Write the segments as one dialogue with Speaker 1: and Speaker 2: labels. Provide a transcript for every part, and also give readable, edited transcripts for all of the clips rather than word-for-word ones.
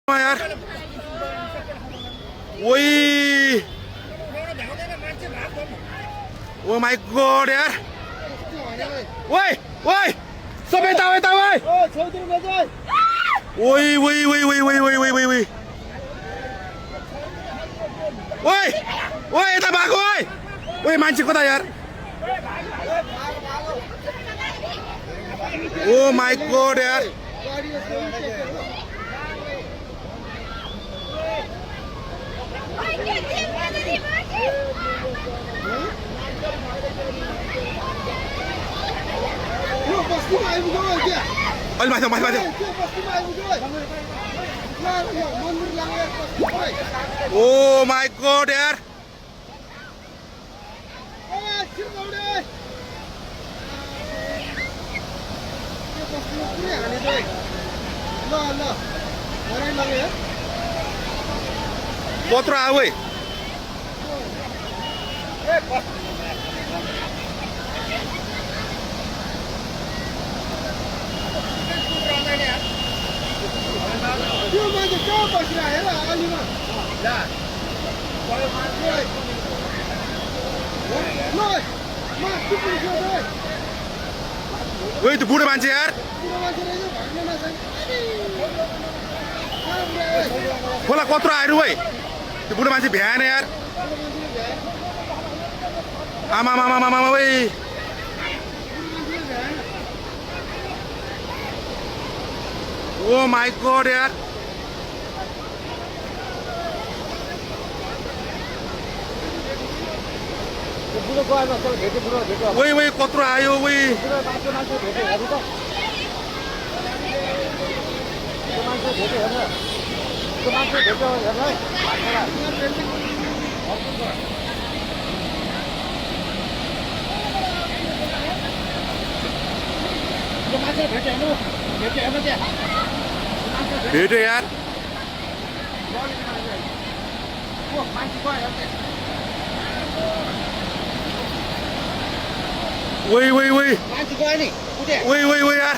Speaker 1: यार वही oh my God यार ओए ओए सब यता यता ओए ओए ओए ओए ओए ओए ओए ओए ओए ओए ओए यता भागो ओए ओए मान्छे कता यार ओ माय गॉड यार अलि माथि माथि ओ माय गॉड यार कत्रो आऊ है ओए त्यो बुढो मान्छे यार खोला कत्रो आयो है त्यो बुढो मान्छे भ्याएन यार आमा मामा मामा ओए ओ माय गॉड यार वही वही कत्रो आयो वही भेट्यो यार वही वही वही वही वही वही यार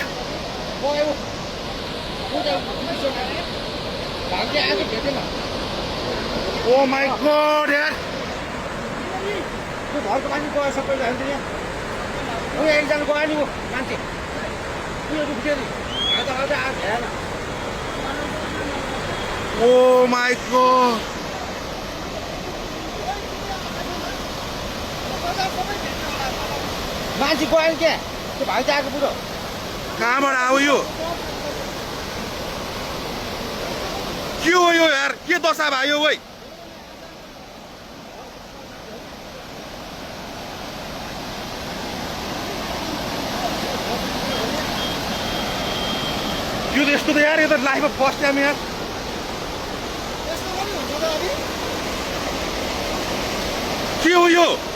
Speaker 1: ओ माय गॉड यार
Speaker 2: घरको मान्छे गयो सबैले यहाँ एकजना गयो नि मान्छे
Speaker 1: ओ माय गॉड
Speaker 2: मान्छे गयो नि क्या त्यो भाइ त आएको बुढो
Speaker 1: कहाँबाट आयो यो के हो यो यार के दशा भयो वै यो त यस्तो त यार यो त लाइफमा फर्स्ट टाइम यार के हो यो